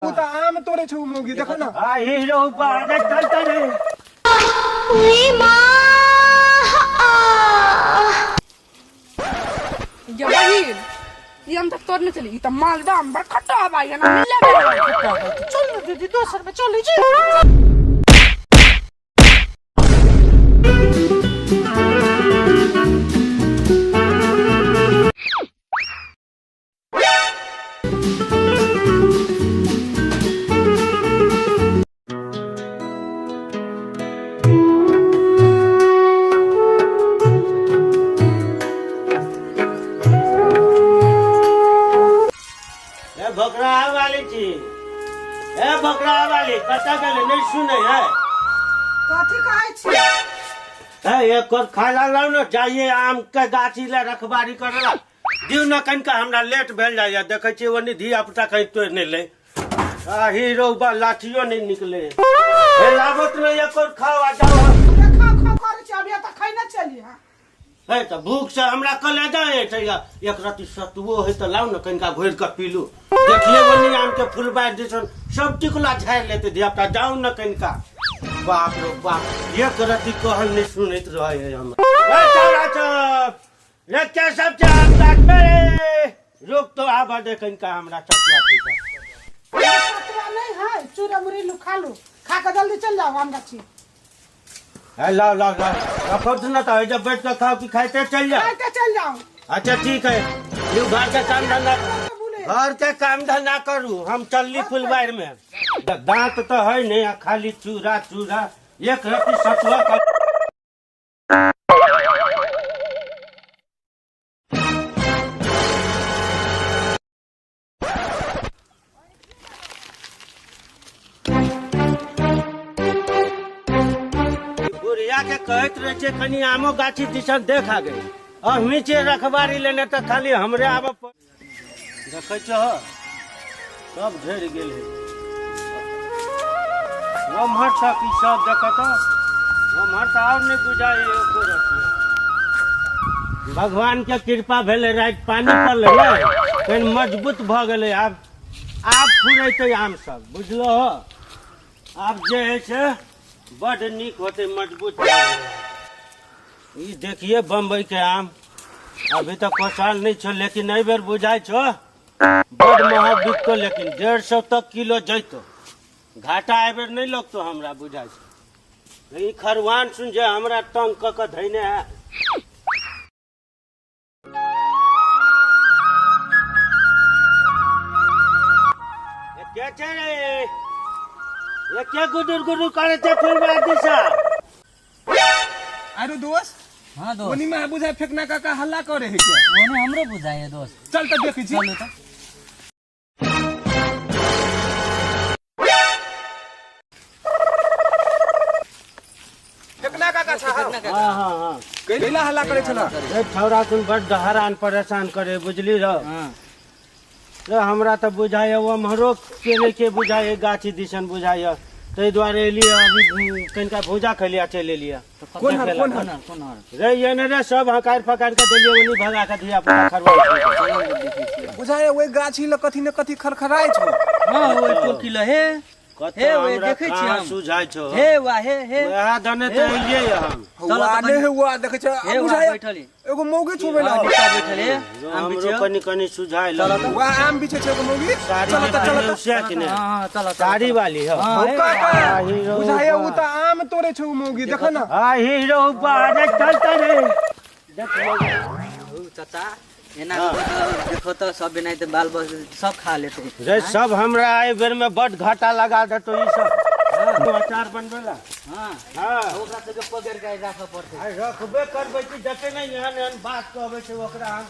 ओ तऽ आम तोड़े छौ मौगी देखो ना। आ हीरो बाजे चलता रे। ये बहिन, ई हम तक तोड़ने चली, ई त मालदा आम बड़ खट्टा हवा ये ना मिलले बे। चल ना दीदी, दोसर में चली जी। ए बकरा वाली छी, ए बकरा वाली, कतऽ गेलै? नहि सुनै है। कथी कहै छी? ए एक और खाय ला लाउ ने, जाइए आम के गाछी ले रखबारी करे ला दिउ ने कनिका, हमरा लेट भेल जाइए। देखै छियै ओनी धिया पुता कहीं तोड़ि नहि लै। आ हीरो बा लाठियो नहि निकले। ए लाबत नहि, एक और खाओ आ जाओ। खाओ खाओ करै छी, अभी तऽ खैने चली। हाँ है तऽ भूख से हमरा कलेजा है। एक रति सतुओ है तऽ लाउ ने, कनिका घोरि कऽ पीलू। देखिए ओनी आम के फुलबारि दिसन सब टिकुला झाड़ि लेते धिया पुता। जाउ ने कनिका। बाप रो बाप, एक रति कहल नहि सुनैत रहै है हमरा। ए छौड़ा सब रे, के सब छै आम गाछ पे रे? रुक तो, आबऽ दे कनिका हमरा सतुआ पी कऽ। सतुआ नहीं है, चूड़ा मुरही लू, खा लू, खा के जल्दी चल जाओ आम गाछी। है लाओ लाओ लाओ, रखो तो ना, तो जब बैठ कर खाओ कि खाते चल जाओ? खाते चल जाओ। अच्छा ठीक है, you घर के काम धंधा, घर के काम धंधा करू, हम चलली फुलबाड़ी में। दांत तो है नहीं, आ खाली चूरा चूरा। एक रत्ती सतुआ कर। बुढ़िया के कहैत रहे छै कनी आमो गाछी दिसन देख आ गई, अहमी छै रखबारी लेने तऽ खाली हमरे आबऽ पड़। देखै छह सब झड़ि गेल है ओम्हर तक, ई सब देखत ओम्हर तऽ आओर नहि बुझाइ एको रत्ती। भगवान के कृपा भेलै, राति पानि पड़लै ने, कनि मजबूत भऽ गेलै। आब आब फुरेतै आम सब, बुझलो? आब जे है से बड नीक होतै, मजबूत भऽ गेलै। ई देखिए बम्बई के आम, अभी तक कोसाल नहीं छो, लेकिन एहि बेर बुझाइ छो बड महग बिकतो, लेकिन 150 तक किलो जैतो। घाटा एहि बेर नहीं लगतो हमरा बुझाइ छो। लेकिन खरवान सुन जे हमरा तंग कऽ के धैने है। ए, के छै रे? ए के गुडुर गुडुर करे छै फुलबाड़ी दिशा? अरे दोस्त। हाँ दोस्त। ओनी में बुझाय फेकना काका हल्ला करे है क्या? ओने हमरो बुझाय है दोस्त। चल तो देखै छी। चलू तो। फेकना काका छा। हाँ हाँ हाँ। कैला हल्ला करे छला? ए छौड़ा सुन बड्ड हरान परेशान करे, बुझली रह? हाँ। रे हमरा तऽ बुझाइए ओम्हरो के नहि के बुझाइए, गाछी दिसन बुझाइए, ताहि दुआरे एलियै अभी, कनिका भूजा खैलियै चलि एलियै। कोन हर, कोन हर? कोन हर? रे ये ने रे, सब हकार फकार के देलियै ओनी भगा के धिया पुता खरवा। बुझाइए ओहि गाछी लग कथी ने कथी खरखराइ छौ। हाँ ओहि टोकी लग हे। कतऽ हे, ओए हमरा देखै छी कहाँ हम। सुझाइ छौ? हे वा हे हे। वएह दने तऽ एलियै हम। चलो हुआ तऽ नहि हुआ देखै छै। हे वा बुझाइए बैठल ही। एगो मौगी छुबै हाँ, ला। नीचा बैठल हे। आम हमरो बिछियो। कनि कनि सुझाइ लग। हुआ आम बिछै छै एगो मौगी। साड़ी चल तऽ चल तऽ। से कि नहि? हाँ हाँ चलो चलो। साड़ी वाली हो। हाँ, हौ हे। काका, हीरो बुझाइए उ तऽ आम तोड़े छौ मौगी, देखो ना। आ हीरो बाजे चलता रे। देख हौ चाचा, एना देखो तो सब एनाहिते बाल बच्चा सब खा लेते। रे सब हमरा एहि बेर में बड घाटा लगा देतो ई सब। हाँ, अचार बनबे ला। हाँ। हाँ। ओकरा सबके पकड़ के राखऽ पड़तै। आइ रखबे करबै कि जते नहि एहन एहन बात कहबै छै ओकरा हम।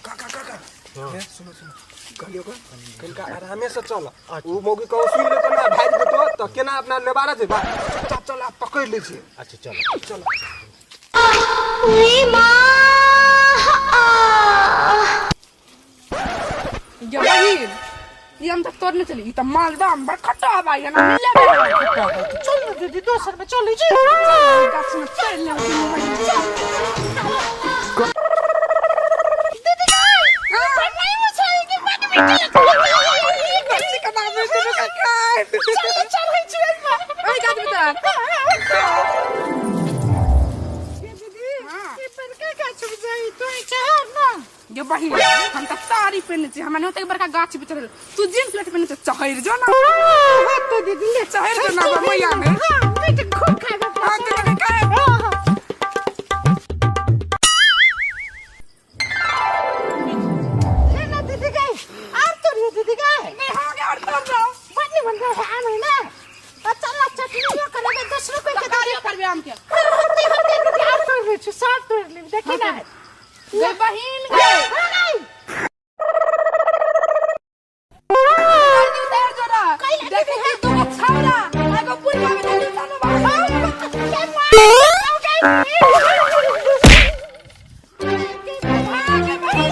काका काका, हे सुनो सुनो, कहलियो का कनिका आरामे से चल, उ मौगी कहू सुन लेतो ना भागि जेतो तऽ केना अपना लेबारा जेबा। चुपचाप चल, आ पकड़ लै छियै। अच्छा चल चल। ये बहिन, ई हम तक तोड़ने चली, ई त मालदा आम बड़ खट्टा हवा ये ना मिलले बे। चल ना दीदी, दोसर में चली जी। गाछ में चल ले चल। छी, हमरा नहीं होतै बड़का गाछ पे चढ़ल। तू जींस लट पेने चहर जो ना। होतो दीदी ले। चहर जो ना मैया में। हां बेटे खूब खाबे। हां तो नहीं खाए। ले ना दीदी गई are तो रे दीदी गई। नहीं हो गया और तोड़ दो। बन्नी बन गए आम है ना। अच्छा ला चटनी यो करबे दूसरो कोई के तरकारी करबे आम के। होते होते दीदी are तोड़ ले छु सब तोड़ ले देखी ना। गई बहिन गई। हां गई। उतार जो ना। देखी कि दू गो छौरा एगो पुलिया में धरी सानो बा। के मां गई। हां के बहिन।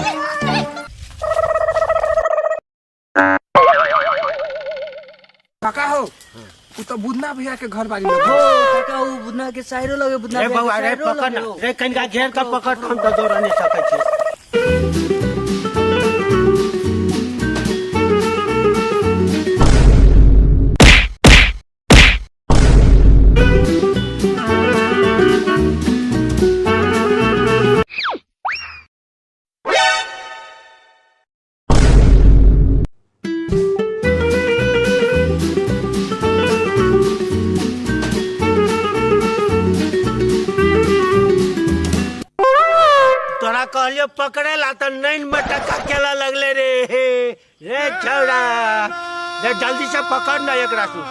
काका हो उ तो बुधना भैया के घर बारी में हो काका उ बुधना के साइरो लगे बुधना रे भैया बौआ के रे साइरो पकड़ लगे ना हो। रे कनिका घेर के पकड़, हम तो दौड़ा नहीं सकै छी। तोरा कहलियो पकड़े ला त नैन में टक्का केला लगले रे। रे छौड़ा रे जल्दी से पकड़ ना एकरा सुन।